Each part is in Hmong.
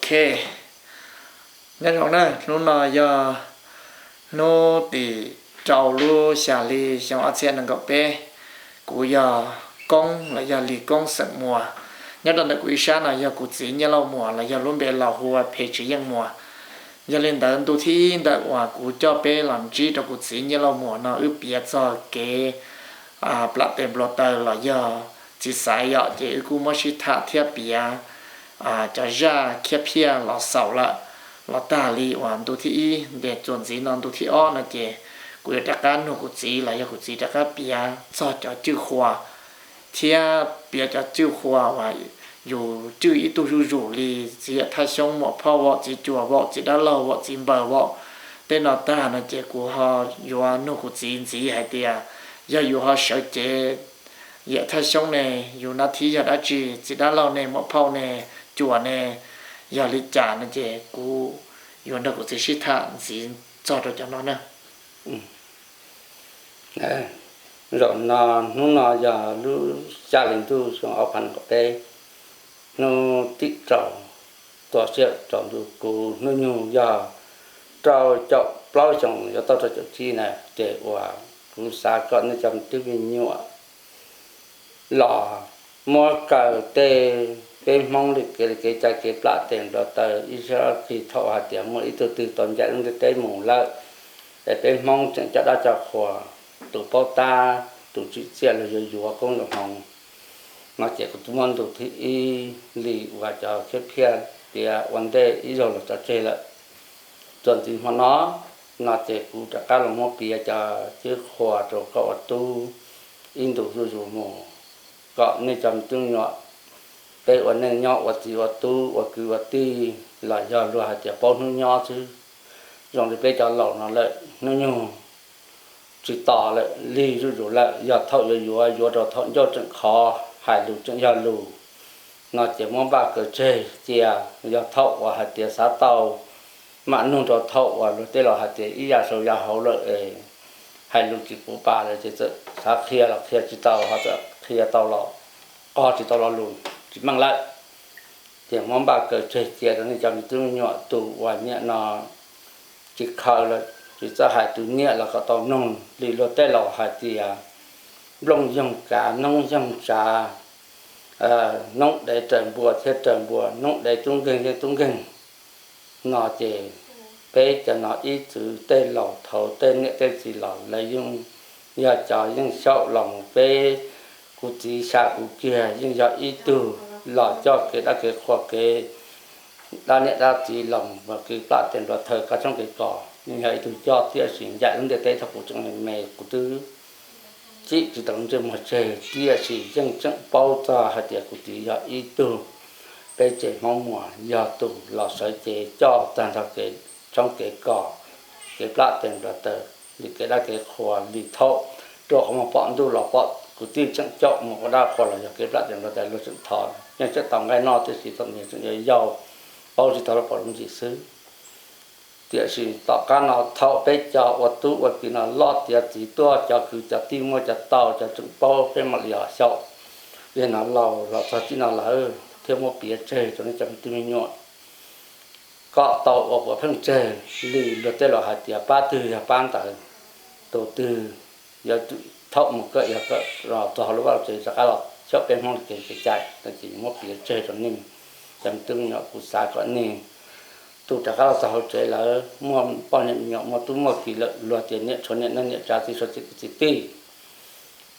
Ok, nyob zoo na, hnub no yog hnub tim rau lub xya hli xyoo ob txhiab nees nkaum peb. Kuv yog Koob los yog Lis Koob xeem Muas. Nyob rau ntawm kuv ib sab no yog kuv txiv Nyiaj Lauj Muas los yog lub npe laus hu ua Phem Tsis Yeej Muas. Yog li ntawd ntu thib ib ntawm uas kuv coj peb los ntsib rau kuv txiv Nyiaj Lauj Muas no wb piav txog kev plam tes npluav taws los yog txiv xaiv yom, ces wb kuj muab sib tham thiab piav cov zaj khiab phiaj los xaus lawm. Los tag li uas ntu thib ib, ces txuas ntxiv no ntu thib ob no ces kuv yuav rov qab nug kuv txiv los yog kuv txiv rov qab piav txog cov cwj huas thiab piav cov cwj huas uas yus cwj ib tug zuj zus li txiv yawm thaj xyoob, muam phauj vaum, txiv cuas vaum, txiv dab laug vaum, txiv npaws vaum. Tej no tag no ces kuv ho yuav nug kuv txiv ntxiv hais tias yog yus ho sawv cev yawm thaj xyoob ne, yus nab thib yog dab tsi, txiv dab laug ne, muam phauj ne, cuas ne, yog li cas no ces kuv yuav nrog kuv txiv sib tham ntxiv txog rau cov no na. Zaum no, hnub no yog lub xya hli ntuj xyoo ob phav nees nkaum peb, hnub tim rau, tua sij hawm tsaus ntuj, kuv hnub nyoog yog rau caum plaub xyoos yuav tau rau caum tsib na, ces uas kuv xav kom nej cov me tub me nyuam los muab kaw tej peb Hmoob li kev li kev cai kev plam tes npluav taws ib sab kis thaum hais tias muaj ib tug twg tau ncaim lub ntiaj teb mus lawm, es peb Hmoob tseem coj dab coj qhua, tus paub tab tus tsim txiaj los yuav yuav koob yuav hmoov. No ces kuv twb muab ntu thib ib li uas cov khiab phiaj piav ua ntej ib zaug los tso tseg lawm. Txuas ntxiv hmo no, no ces kuv rov qab los muab piav cov cwj qhua rau koj ua tub ib ntus zuj zus mus, kom nej cov me tub me nyuam, peb ua neej nyob ua txiv ua tub ua kwv ua tij los yog luag hais tias paub hnub nyob xwb. Zoo li peb cov laus no lawm hnub nyoog tsis tos lawm, lig zuj zus lawm, yog thaum yuav yuav, yuav rau thaum ncauj tseem khov, hais lus tseem yog lus, no ces muab npaj kaw tseg cia. Yog thaum uas hais tias xav tau, mam nug rau thaum uas luag tej laus hais tias ib ya sau ya hauv lawm es hais lus tsis puv pas lawm ces txawm xav qhia los qhia tsis tau, ho txawm qhia tau los qog tsis tau lo lus, tsis meej lawm. Ces muab npaj kaw tseg cia rau nej cov me tub me nyuam, tus uas nyiam no tsis khaws los tsis txawj hais, tus nyiam los kom tau mloog li luag tej laus hais tias nplooj yoog kav noob yoog tsav, noob dev raws npua thiab raws npua, noob dev tub nkeeg thiab tub nkeeg. No ces peb cov no ib txwm tej laus thaud, tej niam tej txiv laus, lawv yeej yog cov yeej xyaum los mus peb, kuv txiv xya kuv kiag yeej yog ib tug los coj kev dab kev qhua, kev dab niam dab txiv los mus, kev plam tes npluav taws, kev tshoob kev kos, yeej yog ib tug coj. Tiam sis ncaim lub ntiaj teb thaum kuv tseem me kuv twb tsim tsis tau lub ntsej muag tseg, tiam sis yeej tseem paub txog hais tias kuv txiv yog ib tug peb tsev Hmoob Muas, yog tus los sawv cev coj tag nrho kev tshoob kev kos, kev plam tes npluav taws li kev dab kev qhua li thaum rau qhov muag pom ntuj los pom kwv tij tseem caum mus ua dab qhua los yog kev plam tes npluav taws, luag tseem thov, yeej tseem tau nqaij noj, tiam sis thaum ntawd tseem yau yau, paub tsis tau lub paus lub ntsis xwb. Tiam sis tom qab no thaum peb cov ua tub ua kiv no loj tiav txiv tuaj, cov kwv cov tij muaj cov tau, cov tseem paub, peb mam li los xyaum. Yog no laus los txog txij no lawm thiaj muab piav tseg rau nej cov me tub me nyuam kom tau ua puav pheej tseg li luag tej laus hais tias pab twg yog pab ntawd, tus twg yuav thaum mus kawm yog kawm los txog hauv lub vaj lub tsev rov qab los xyaum peb Hmoob li kev kev cai no ces muab piav tseg rau nej cov me tub me nyuam. Kuv xav kom nej tus rov qab los txog hauv tsev lawm, muaj poj niam me nyuam, muaj tub muaj kiv lawm, luag tias niam tshuav niam neej, niam tsav txiv suav, txiv kwv txiv tij,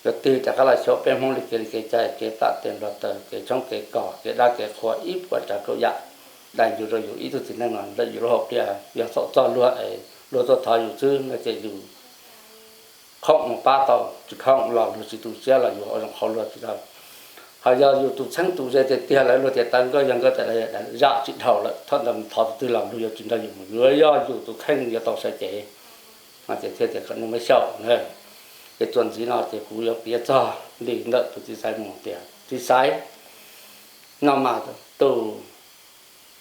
tus twg rov qab los xyaum peb Hmoob li kev li kev cai, kev plam tes npluav taws, kev tshoob kev kos, kev dab kev qhua ib puas tsav kaum yam, dai ncuv rau yus ib tug txiv neej no ntawm yus lub hauv pliaj. Yog thaum txog luag es luag tuaj thov yus xwb no ces yus khoom mus pab tau, tsis khoom los luag tsis tu siab los yus ua zoo qhauv luag tsis tau. Ho yog yus tus txheeb tus ze tiag tiag lawm, luag tias taw nkauj yog nkauj tas zam tsis dhau lawm, thaum ntawd thov tus twg los luag yuav tsis nrog yus mus, yuav yog yus tus kheej yuav tau sawv cev. No ces thiaj tias kom nej muab xyaum na. Ces txuas ntxiv no ces kuv yuav piav txog li ntawm tus txiv xaiv mus tias txiv xaiv no mas tus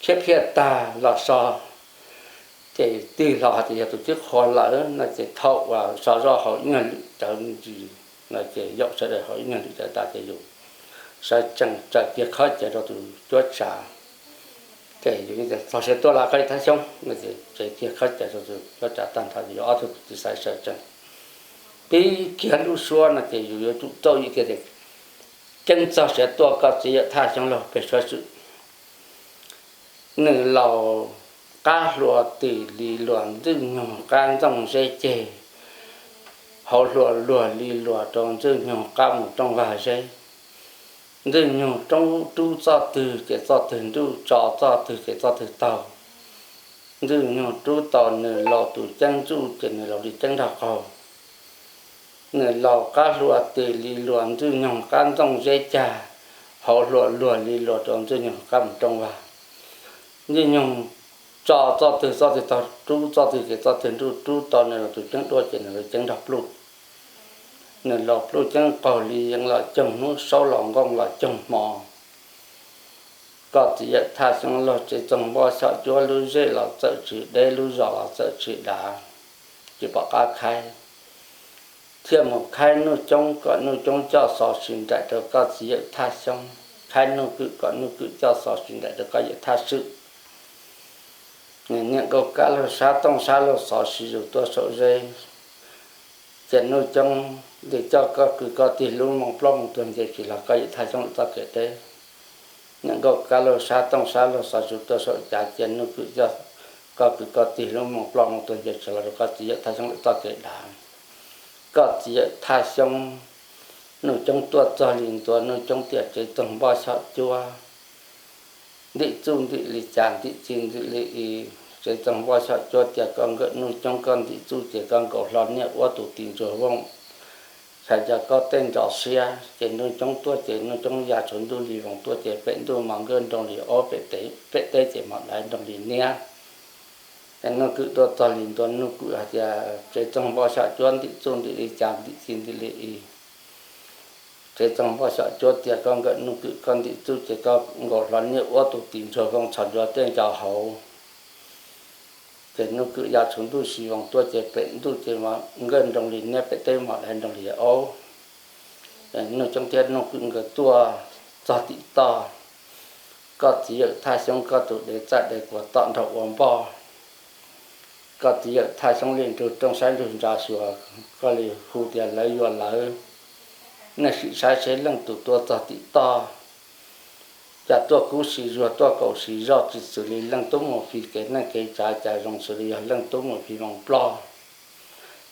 khiab phiaj tag los so, ces tig los hais tias yog tus cwj qhua lawm no ces thaum uas so zoj hauv ib nyuag lwm cawv ntsis no ces yaum sawv daws hauv ib nyuag lwm cawv tas ces yus sawv tsees raws kiag khob cawv rau tus cuab tshav. Ces yus txog siav tuaj los koj yawm Thaj Xyoob no ces tsev kiag khob cai rau tus cob tsav tag nrho ces yus ob tug txiv xaiv sawv tsees pib kiag lub suab no ces yus yuav tsum txawj yim kiag tias ceeb txog siav tuaj koj txiv yawm Thaj Xyoob laug pem suav xwm. Nws laus qab hlua tis li luas ntxwj nyug qab ntxooj zeb ceg, hauv hlua luag li luas rau ntxwj nyug qab mus rooj vag zeb. Ntxwj nyug rub txoj twg ces txoj twg nruj, tso txoj twg ces txoj twg taug. Ntxwj nyug rub tau nws laus tus ceeb ntsuj ces nws laus li ceeb nrog qaug. Nws laus qab hlua tis li luas ntxwj nyug qab ntxooj zeb cag, hauv hlua luag li luas rau ntxwj nyug qab mus rooj vag. Ntxwj nyug tso txoj twg txoj twg taug, rub txoj twg ces txoj twg nruj, rub tau nws laus tus ceeb duaj ces nws laus ceeb nrog pluj. Nws laus pluj ceeb qaug li yeeb los coog hnub, saub los nqooj los coog hmo. Koj txiv yawm Thaj Xyoob laug tsev txoog npoj xyom cuab, lub zej los txawm tsis deb, lub zos los txawm tsis dav, tsis pom qab khaib. Thiaj mus khaib Nuj Coob kom Nuj Coob coj xov sis nraim rau koj txiv yawm Thaj Xyoob, khaib Nuj Kwm kom Nuj Kwm coj xov sis nraim rau koj yawm Thaj Xwm. Niam Nkauj Kab laug sab tooj sab laug xov sis zus tuaj saum zeb, ces Nuj Coob li coj koj kwv koj tij lub moo ploj moo tuag nce tsis los koj yawm Thaj Xyoob lawm txoj kev deb. Niam Nkauj Kab laug sab tooj sab laug xov zus tuaj saum cav, ces Nuj Kwm coj koj kwv koj tij lub moo ploj moo tuag nce tsis los rau koj txiv yawm Thaj Xyoob lawm txoj kev dav. Koj txiv yawm Thaj Xyoob, Nuj Coob tuaj txog li ntua, Nuj Coob tias tsev txoog npoj xyom cuab, ntim txuj ntim li cas ntim txi ntim li i. Tsev txoog npoj xyom cuab tias koj nkawm Nuj Coob koj ntim txuj ces koj nkaus hlo niaj ua tus tis ntsuag vooj, xyov yog koj tej nrov siab. Ces Nuj Coob tuaj ces Nuj Coob ya tshuav ntuj li voos tuaj ces pem ntuj mas nkawj nroo li aub, pem teb ces mas daiv nroo li niab. Ces Nuj Kwm tuaj txog li ntua, Nuj Kwm hais tias tsev txoog npoj xyom cuab, ntim txuj ntim li cas ntim txi ntim li i. Tsev txoog npoj xyom cuab tias koj nkawm Nuj Kwm koj ntim txuj ces koj nkaus hlo niaj ua tus tis ntsuag vooj txhos ntsuav tej ncov hauv. Ces Nuj Kwm ya tshuav ntuj li voos tuaj ces pem ntuj ces nkawj nroo li niab, pem teb mas daiv nroo li aub. Nuj Coob thiab Nuj Kwm nkawd tuaj txog tim toj, koj txiv yawm Thaj Xyoob koj tus dev txaj dev kuas tom nrog ua npoj. Koj txiv yawm Thaj Xyoob li nrug rooj saib nrug ntsa xyuas, koj li hu tias lawv yuav lawv, nej sim saib seb leej twg tuaj txog tim toj. Cas tuaj kub sis zuag tuaj kaum sis zog tsis xws li leej tub mus fi kev neej kev tsav, cas zoo xws li yog leej tub mus fi moos ploj.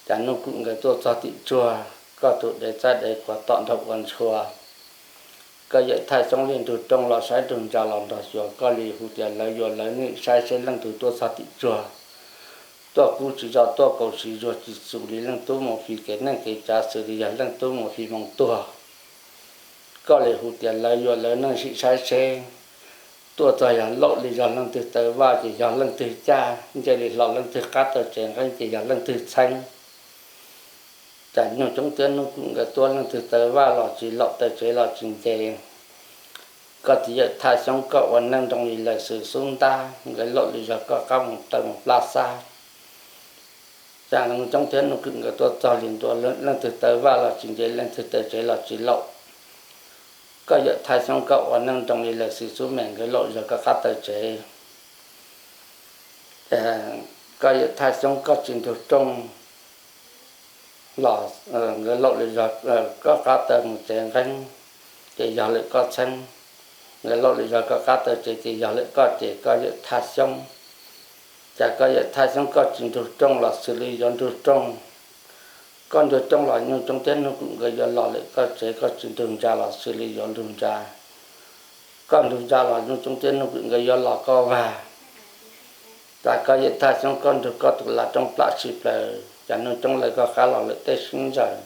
Cas Nuj Kwm nkawd tuaj txog tim tsuag, koj tus dev txaj dev kuas tom nrog ua ntshua. Koj yawm Thaj Xyoob li nrug rooj los saib nrug ntsa los nrog xyuas, koj li hu tias lawv yuav lawv, nej saib seb leej twg tuaj txog tim tsuag. Tuaj kub tsis zog tuaj kaum tsis zuag tsis xws li leej tub mus fi kev neej kev tsav, xws li yog leej tub mus fi moos tuag. Koj li hu tias lawv yuav lawv, nej sim saib seb tuaj txog yog laum li zog leej twg taw vaj ces yog leej twg caj, nce li hlo leej twg qab taw tsev nqeeb ces yog leej twg txheeb. Cas Nuj Coob thiab Nuj Kwm nkawd tuaj leej twg taw vaj los tsis laum taw tsev los tsis nce. Koj txiv yawm Thaj Xyoob koj ua neej nroo li lawm xwm xub ntab, nkawd laum li zog koj qab mus taw mus plab xab. Cas Nuj Coob thiab Nuj Kwm nkawd tuaj txog li ntua, leej twg taw vaj los tsis nce, leej twg taw tsev los tsis laum. Koj yawm Thaj Xyoob koj ua neej nroo li lawm xwm xub me, nkawd laum zog koj qab taw tsev. Koj yawm Thaj Xyoob koj tsis nrug rooj los nkawd laum li zog koj qab taw mus tsev nqeeb ces yog lawm koj txheeb. Nkawd laum li zog koj qab taw tsev ces yog lawm koj ces koj yawm Thaj Xyoob. Cas koj yawm Thaj Xyoob koj tsis nrug rooj los xws li yuav nrug rooj. Koj nrug rooj los Nuj Coob thiab Nuj Kwm nkawd yuav los lawm koj tsev, koj tsis nrug ntsa los xws li yuav nrug ntsa. Koj nrug ntsa los Nuj Coob thiab Nuj Kwm nkawd yuav los koj vag. Cas koj yawm Thaj Xyoob koj nrug koj tus lav rooj plam sib plaws, cas Nuj Coob lawv koj qab los lawm tej sib ntsaws.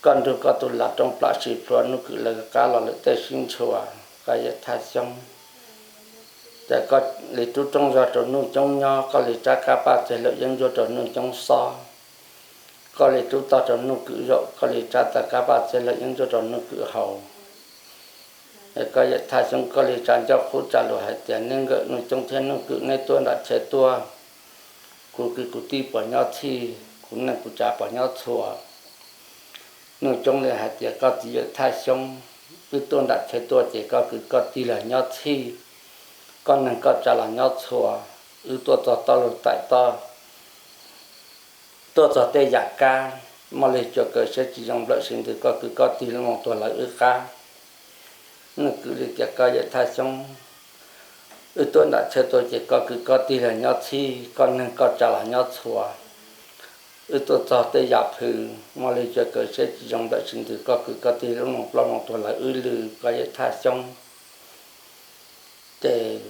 Koj nrug koj tus lav rooj plam sib plhuav, Nuj Kwm lawv koj qab los lawm tej sib ntshua. Koj yawm Thaj Xyoob, cas koj li rub rooj zog rau Nuj Coob nyob, koj li rab kab paj txeg laum yeeb ncuab rau Nuj Coob xob. Koj li rub tog rau Nuj Kwm zaum, koj li rab tog kab paj txeg laum yeeb ncuab rau Nuj Kwm haus. Koj yawm Thaj Xyoob koj li tsa ncauj qub tsa lus hais tias neb nkawm Nuj Coob thiab Nuj Kwm neb tuaj nram chaw tuaj, kuv kwv kuv tij puas nyob txhij, kuv neej kuv tsav puas nyob txhua. Nuj Coob li hais tias koj txiv yawm Thaj Xyoob, wb tuaj nram chaw tuaj ces koj kwv koj tij los nyob txhij, Koj neeg koj tsav los nyob txhua, wb tuaj txog toj lug taim toj, tuaj txog tej yam kab, muaj li cuag kaws siab tsis zoo nplawm siv ntws koj kwv koj tij lub loo tuag lawv wb qab. Nuj Kwm li tias koj yawm Thaj Xyoob, wb tuaj nram chaw tuaj ces koj kwv koj tij los nyob txhij, koj neeg koj tsav los nyob txhua, wb tuaj txog tej yam phws, muaj li cuag kaws siab tsis zoo nplawm siv ntws koj kwv koj tij lub loo plaub loo tuag lawv wb lwj koj yawm Thaj Xyoob. Ces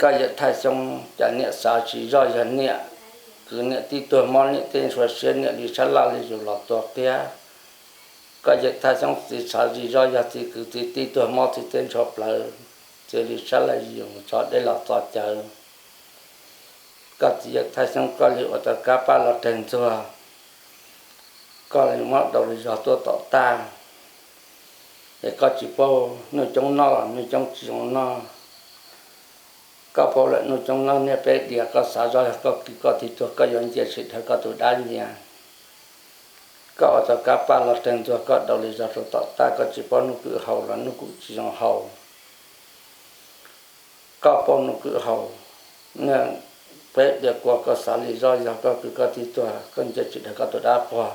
koj yawm Thaj Xyoob, cas niam xav tsis zoj yog niam, kwv niam tib tuag mob niam tej ntshua siab niam li sab laj li yus los tua qiab. Koj yawm Thaj Xyoob txiv xav tsis zoj yog txiv kwv txiv tij tuag mob txiv tej ntshua plawv, txiv li sab laj yus tso dej los txo cawv. Koj txiv yawm Thaj Xyoob koj li ua tau kab paj los reg ntxuag, koj li muab daus li zog tuaj tom taj, es koj tsis paub nuj coob noj los nuj coob tsis zoo noj. Koj paub lawm nuj coob noj niaj peb diav, koj xav zoj yog koj kwv koj tij tuag koj yuav ncia tsis dhawv koj tus dab nyias. Koj ua tau kab paj los reg ntxuag koj daus li zog rau tom taj, koj tsis paub Nuj Kwm haus los Nuj Kwm tsis zoo haus. Koj paub Nuj Kwm haus niaj peb diav kua, koj xav li zoj yog koj kwv koj tij tuag koj ncia tsis dhawv koj tus dab quag.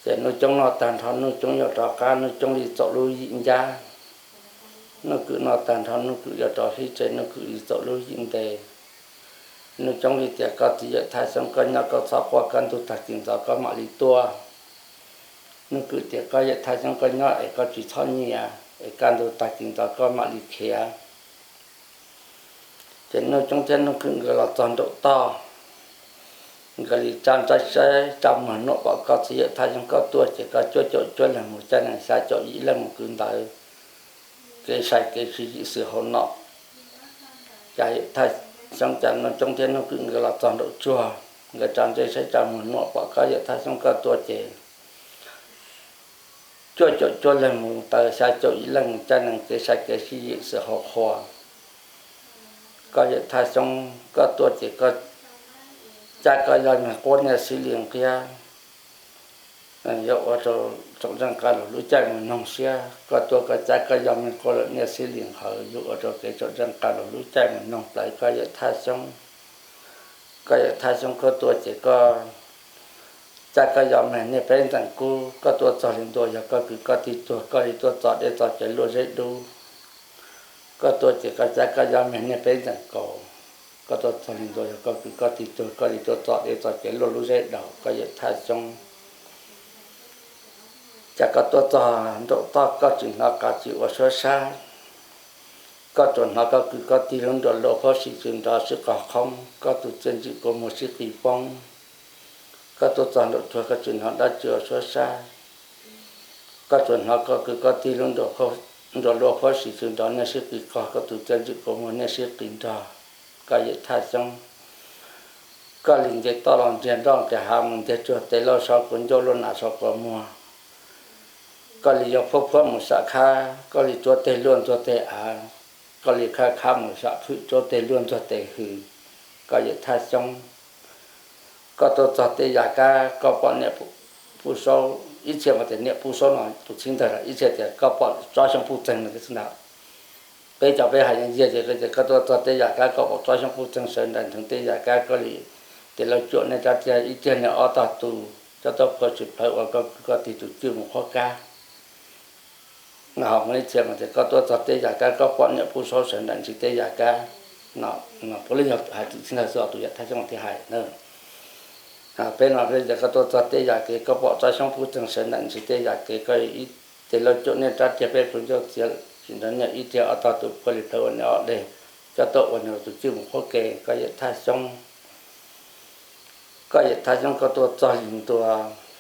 Ces nuj coob noj tag nrho nuj coob yuav rov qab, nuj coob li txaus lub yim ncab. Nuj Kwm noj tag nrho nuj Kwm yuav rov hib tsev, nuj Kwm li txaus lub yim ntev. Nuj coob li tias koj txiv yawm Thaj Xyoob koj nyob koj txhob quaj, kaj ntug tag kis ntxov koj mam li tuaj. Nuj Kwm tias koj yawm Thaj Xyoob koj nyob es koj tsis txhob nyiam, es kaj ntug tag kis ntxov koj mam li khiav. Ces nuj coob thiab nuj Kwm nkawd los txog nraum toj, nkawd li tsa ntsej saib tsa muag nuam pom koj txiv yawm Thaj Xyoob koj tuaj ces koj cuaj caum cuaj leeg mus caij nees, xya caum ib leeg mus kwv ntawv, kev sai kev tsis yim xwm hauv no. Cas yawm Thaj Xyoob, cas nuj coob thiab nuj Kwm nkawd los txog nraum tsuag, nkawd tsa ntsej saib tsa muag nuam pom koj yawm Thaj Xyoob koj tuaj ces cuaj caum cuaj leeg mus taws, xya caum ib leeg mus caij nees, kev sai kev tsis yim xwm hauv qhua. Koj yawm Thaj Xyoob koj tuaj ces koj caij koj yog me quab niaj xib li nqhiab, yuav ua rau tsoom zeej nqa luag lub caij mus noog siab. Koj tuaj koj caij koj yog me quab lawm niaj xib li nqhawv, yuav ua rau kev tsoom zeej nqa luag lub caij mus noog plawv koj yawm Thaj Xyoob. Koj yawm Thaj Xyoob koj tuaj ces koj caij koj yog me niaj peb ntxeem kub, koj tuaj txog li ntua yog koj kwv koj tij tuag koj li tuaj txo dej txo cawv luaj zeb dub. Koj tuaj ces koj caij koj yog me niaj peb ntxeem kaus, koj tuaj txog li ntua yog koj kwv koj tij tuag koj li tuaj txo dej txo cawv luaj lub zeb daus koj yawm Thaj Xyoob. Cas koj tuaj txog nraum toj koj tsis hnov qav tsis ua suab sab, koj tsuas hnov koj kwv koj tij lub nruas luaj phab sib tsw nrov sib qog qhoob, koj tus txiaj ntsig kua muag sib qis poob. Koj tuaj txog nraum tsuag koj tsis hnov dab tsi ua suab sab, koj tsuas hnov koj kwv koj tij lub nruas luaj phab sib tsw nrov niaj sib qis qog, koj tus txiaj ntsig kua muag niaj sib qis nrog. Koj yawm Thaj Xyoob, koj li nce toj los ntsiag nroj nqias hav mus ntiag tsuag tes lauj so kua ncauj luaj nas so kua muag. Koj li yog phuab phuab mus sam khab, koj li tsuab teg luaj ntxuag teg av, koj li khab khab mus sam phwm tsuab teg luaj ntxuag teg hws. Koj yawm Thaj Xyoob, koj tuaj txog tej yam kab koj pom niam Pub Saub, ib txhia mas tias niam Pub Saub no tus txheeb ntag, ib txhia tias koj pom Tsob Xyoob Pub Txeeg no tus txheeb ntag. Peb cov peb hais yeej yog ces koj tuaj txog tej yam kab koj pom Tsob Xyoob Pub Txeeg sawv nraim nrheev tej yam kab koj li tes lauj cuam niaj rab tiag ib tiag niag ob tog tus coj tuaj phua tsis plhawv ua koj kwv koj tij tus cwj mus qhuab kab. Ho muaj ib txhia mas tias koj tuaj txog tej yam kab koj pom niam Pub Saub sawv nraim ntsis tej yam kab no, puav leej yog hais tim txheeb ntag xwb os, tus yawm Thaj Xyoob thiaj hais na. Peb no peb tias koj tuaj txog tej yam kev koj pom Tsob Xyoob Pub Txeeg sawv nraim ntsis tej yam kev koj ib tes lauj cuam niaj rab tiag peb plhu ncauj txiav tsis nrov niaj ib tiag ob tog tus phua li plhawv ua niaj ob deg coj tuaj ua niaj tus cwj mus qhuab ke koj yawm Thaj Xyoob. Koj yawm Thaj Xyoob koj tuaj txog li ntua,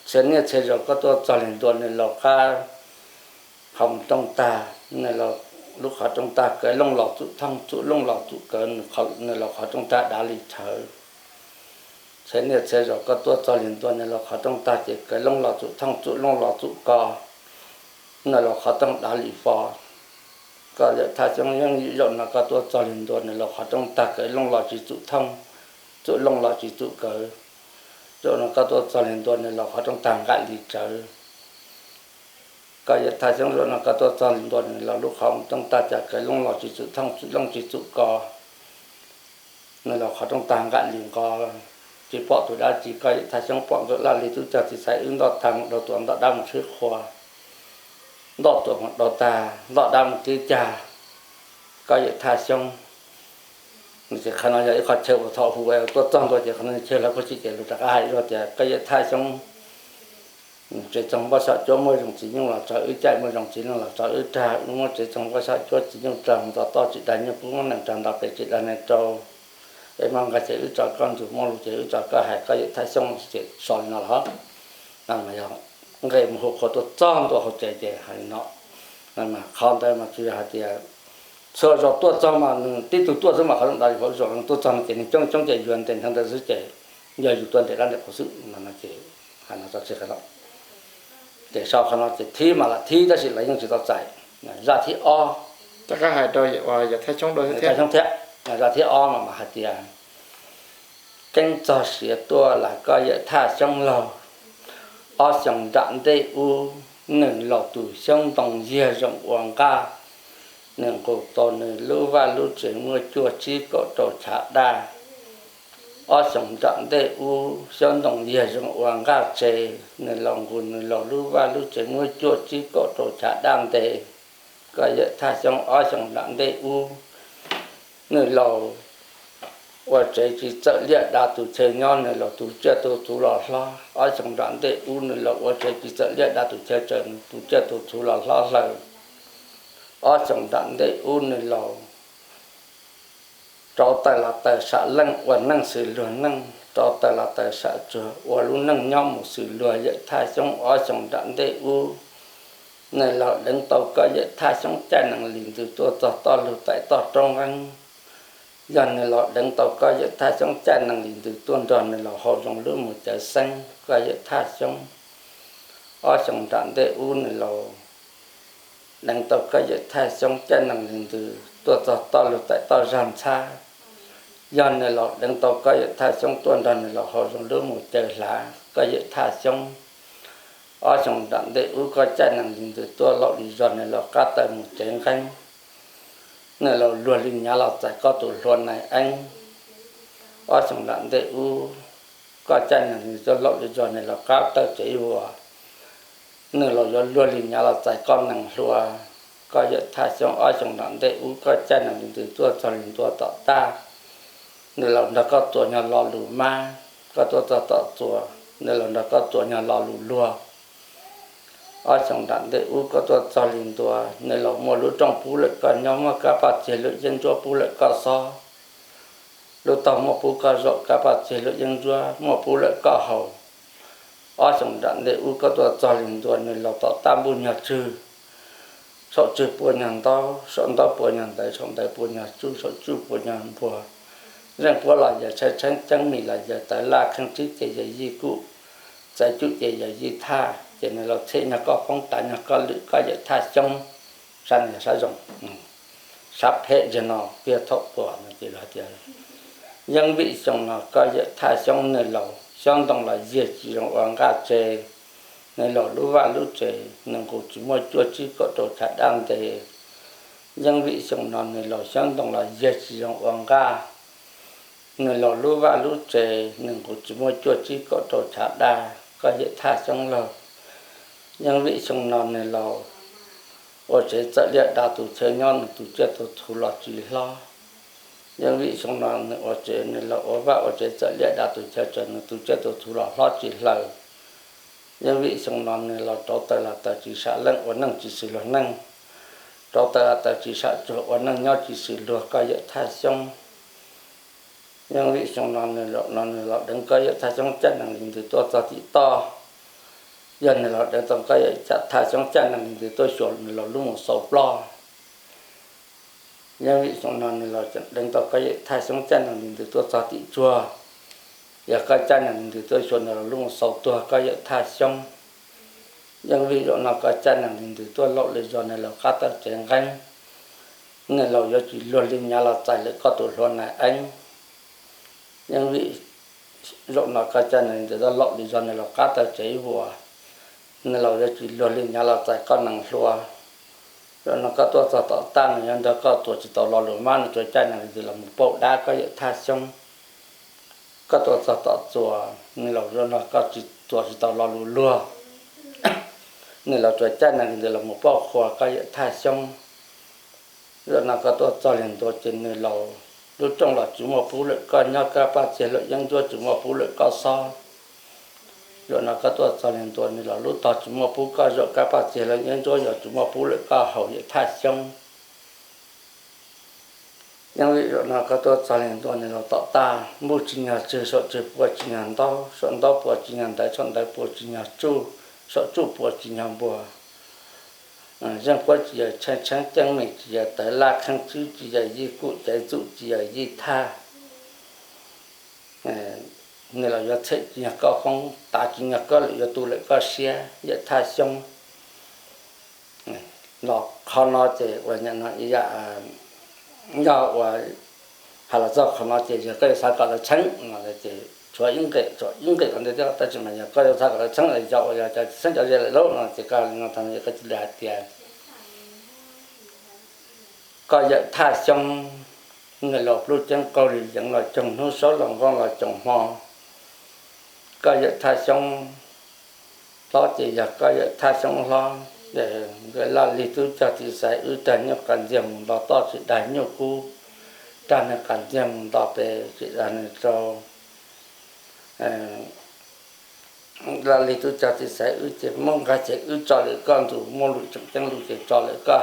txhia niaj txhia zaus koj tuaj txog li ntua nws laus qab hauv rooj tag, nws lub qhov rooj tag kaw looj los txum thooj, txum looj los txum kaw, nws laus qhov rooj tag dav li rhawv. Txhia niaj txhia zaus koj tuaj txog li ntua nws laus qhov rooj tag ces kaw looj los txum thooj, txum looj los txum ko, nws laus qhov rooj dav li fo. Koj yawm Thaj Xyoob, yeej zaum no koj tuaj txog li ntua nws laus qhov rooj tag kaw looj los tsis txum thooj, txum looj los tsis txum kaw. Zaum no koj tuaj txog li ntua nws laus qhov rooj tag nqaim li rawv. Koj yawm Thaj Xyoob, zaum no koj tuaj txog li ntua nws los lub qhov muag rooj tag, cas kawg looj los tsis txwm thooj, txwm looj tsis txwm ko. Nws los qhov rooj tag nqaim li nqos, tsis pom tus dab tsi. Koj yawm Thaj Xyoob, pom nkawd laj li tub cag txiv xaiv wb ntoj tag mus rau tuav ntoj dab mus tshwb qhua, ntoj tuav mus rau tag, ntoj dab mus tib cag. Koj yawm Thaj Xyoob, ces qhov no yog ib qho chaw uas thaum hu tuaj txog ntua ces qhov no chaw lawv kuj tsis ces lus rov qab hais zog tias, Koj yawm Thaj Xyoob, tsev txoog npoj xyom cuab muaj zoo txiv nyuj los tso wb caij, muaj zoo txiv neej los tso wb rag, wb muab tsev txoog npoj xyom cuab txiv nyuj rag mus txog toj tsis dag nyuj, pub muab nees rag nto pem tsis dag nees rau, es muaj nqaij ces wb tso koj ntsug, muaj lus ces wb tso koj hais. Koj yawm Thaj Xyoob, ces so li no los nqe mus hu qhua tuaj txog ntua hauv tsev ces hais li no. Qhov ntawd mas tsuas yog hais tias txhua zaus tuaj txog mas nws tib tug tuaj xwb mas qhov zoo dav yus hauv zaus tuaj txog no ces neeg coob coob ces yuav ntes nthawv ntawd xwb ces yog yus tuaj ntes dab ntes qhua xwb no ces hais no tso tseg qhov no. Ces sau qhov no ces thib mas lam thib tab sis lawv yeej tsis tau txais. Zaj thib ob, Thaj Xyoob thiab, zaj thib ob no mas hais tias, Keeb txog siav tuaj lawm koj yawm Thaj Xyoob laug. Ob xyoos nram ntej ub, nws laus tus xyoob ntoo yiag zoo ua nqaj, nws nqus tau nws lub vaj lub tsev muaj cuaj tsib kaum rau chav daj. Ob xyoos nram ntej ub, xyoob ntoo yiag zoo ua nqaj tsev, nws laus nqus nws laus lub vaj lub tsev muaj cuaj tsib kaum rau chav daj ntes. Koj yawm Thaj Xyoob, ob xyoos nram ntej ub, nws laus ua tsev tsis txawm liaj dav tus chaw nyob, nws laus tus tsiaj tus txhuv los hlob. Ob xyoos nram ntej ub, nws laus ua tsev tsis txawm liaj dav tus chaw tsaws, nws tus tsiaj tus txhuv los hlob hlaws. Ob xyoos nram ntej ub, nws laus rauv taws los taws sam leej ua neej xws luag neej, rauv taws los taws sam tsuag ua lub neej nyob mus xws luag. Yawm Thaj Xyoob, ob xyoos nram ntej ub, nws laus deev tau koj yawm Thaj Xyoob caij nees li ntws tuaj txog toj lug taim toj roob nqeeb. Yog nws laus deev tau koj yawm Thaj Xyoob caij nees li ntws tuaj nrog nws laus hau zoo lub mus cawv xeeb. Koj yawm Thaj Xyoob, ob xyoos nram ntej ub, nws laus deev tau koj yawm Thaj Xyoob caij nees li ntws tuaj txog toj lug taim toj zag ntxhab. Yog nws laus deev tau koj yawm Thaj Xyoob tuaj nrog nws laus hau zoo lub mus cawv hlav. Koj yawm Thaj Xyoob, ob xyoos nram ntej ub, koj caij nees li ntws tuaj laum li zog nws laus qab taw mus tsev nqeeb. Nws laus luag li nyav los txais koj tus hlua nais eeb. Ob xyoos nram ntej ub, koj caij nees li ntws tuaj laum li zog nws laus qab taw tsev vuas. Nws laus yuav luag li nyav los txais koj nees hlua. Koj yawm Thaj Xyoob, ob xyoos nram ntej ub, koj caij nees li ntws tuaj txog li ntua tom tag, nws laus nrog koj txuas nyog lo lus mab. Koj tuaj txog tom txuas, nws laus nrog koj txuas nyog lo lus luag. Ob xyoos nram ntej ub, koj tuaj txog li ntua, nws laus muaj lub rooj pub lawm koj nyob, muaj kab paj txiag lwm yeeb ntsuab pub lawm koj xob. Lub taug muaj pub koj zaum, kab paj txiag lwm yeeb ntsuab muaj pub lawm koj haus. Ob xyoos nram ntej ub, koj tuaj txog li ntua, nws laus tom tab npuj nyog tswg, saum tswg pua nyog ntaub, saum ntaub pua nyog ntawv, saum ntawv pua nyog tsuj, saum tsuj pua nyog npuag. Zeej puab los yog tshaib tsheeb, ceeb mis los yog tawv laj, kheej tsib ces yog yij kuj, txais cuj ces yog yij thaj. Ces nws laus txhij nyog koj poob, tav nyog koj lwm, koj yawm Thaj Xyoob. Sab no yog sab zoo, sab phem zig no tiag thaum tuag no ces hais tias, Yeeb vim xyoo no koj yawm Thaj Xyoob, nws laus xyoob ntoo los yiag tsis zoo ua nqaj tsev, nws laus lub vaj lub tsev nws nqus tsis muaj cuaj tsib kaum rau chav daj ntes. Yeeb vim xyoo no nws laus xyoob ntoo los yiag tsis zoo ua nqaj, nws laus lub vaj lub tsev nws nqus tsis muaj cuaj tsib kaum rau chav daj. Koj yawm Thaj Xyoob laug, yeeb vim xyoo no nws laus ua tsev txawm liaj dav tus chaw nyob, nws tus tsiaj tus txhuv los tsis hlob. Yeeb vim xyoo no nws ua tsev, nws laus ua vaj ua tsev txawm liaj dav tus chaw tsaws, nws tus tsiaj tus txhuv los hlob tsis hlaws. Yeeb vim xyoo no nws laus rauv taws los taws tsis sam leej, ua neej tsis xws luag neej, rauv taws los taws tsis sam tsuag, ua neej nyob tsis xws luag. Koj yawm Thaj Xyoob, yeeb vim xyoo no nws laus, no nws laus deev koj yawm Thaj Xyoob caij nees li ntws tuaj txog tim toj. Yog nws laus deev tau koj yawm Thaj Xyoob caij nees li ntws tuaj xyuas nws laus lub mus xaus ploj. Yeeb vim xyoo no nws laus deev tau koj yawm Thaj Xyoob caij nees li ntws tuaj txog tim tsuag. Yog koj caij nees li ntws tuaj xyuas nws laus lub mus xaus tuag. Koj yawm Thaj Xyoob, yeeb vim zaum no koj caij nees li ntws tuaj laum li zog nws laus qab taw tsev nqeeb, nws laus yuav tsis luag li nyav los txais lwm koj tus hlua nais eeb. Yeeb vim zaum no koj caij nees li ntws tuaj laum li zog nws laus qab taw tsev vuas, Nws laus yuav tsis luag li nyav los txais koj nees hlua. Zaum no koj tuaj txog tom taj nws yuav nrog koj txuas tsis tau lo lus mab, nws tsuas caij nees ntws los mus pauj dab koj yawm Thaj Xyoob. Koj tuaj txog tom txuas, nws laus yuav nrog koj txuas tsis tau lo lus luag, nws laus tsuas caij nees ntws los mus pauj qhua koj yawm Thaj Xyoob. Zaum no koj tuaj txog li ntua ces nws laus lub rooj los tsis muaj pub lawm koj nyob kab paj txiag lawm yeeb ncuab tsis muaj pub lawm koj xob. Zaum no koj tuaj txog li ntua nws laus lub tog tsis muaj pub koj zaum kab paj txiag lawm yeeb ncuab yog tsis muaj pub lawm koj haus yawm Thaj Xyoob. Yeej vim zaum no koj tuaj txog li ntua nws laus tom taj npuj tsis nyog tswg, saum tswg pua tsis nyog ntaub, saum ntaub pua tsis nyog ntawv, saum ntawv pua tsis nyog tsuj, saum tsuj pua tsis nyog npua. Zeej puab tsis yog tsheej tsheeb, ceeb meem tsis yog tawv, laj kheej tswb tsis yog yij kuj, caiv txum tsis yog yij thaj. Nws los yuav txhem tsis nyog koj foob, tav tsis nyog koj lwm, yuav tu lawm koj siab yawm Thaj Xyoob. Los qhov no ces ua yam no ib yam, yog ua hais los txog qhov no ces yog koj yuav xav kom tawv txheeb no ces tshuav ib nqe, tshuav ib nqe kom ntej thiab, tab sis mas yog koj yuav xav kom tawv txheeb los yog ua yog cov txheeb cov ze lawm lauj no ces koj li no tag no ces koj cia li hais tias koj yawm Thaj Xyoob, nws laus plub ceeb qaug li yeev los coog hnub, saub los nqooj los coog hmo. Koj yawm Thaj Xyoob hlob ces yog koj yawm Thaj Xyoob hlob, nkawd laj lig tub cog txiv xaiv wb, rag nyuj qas ntxiag mus nto toj tsis dag nyuj kub, rag nws qas ntxiag mus nto pes tsis dag nws rau. Laj lig tub cog txiv xaiv wb ces muab nqaij ces wb tso lawm koj ntxus, muaj lus tseem ceeb lus ces tso lawm koj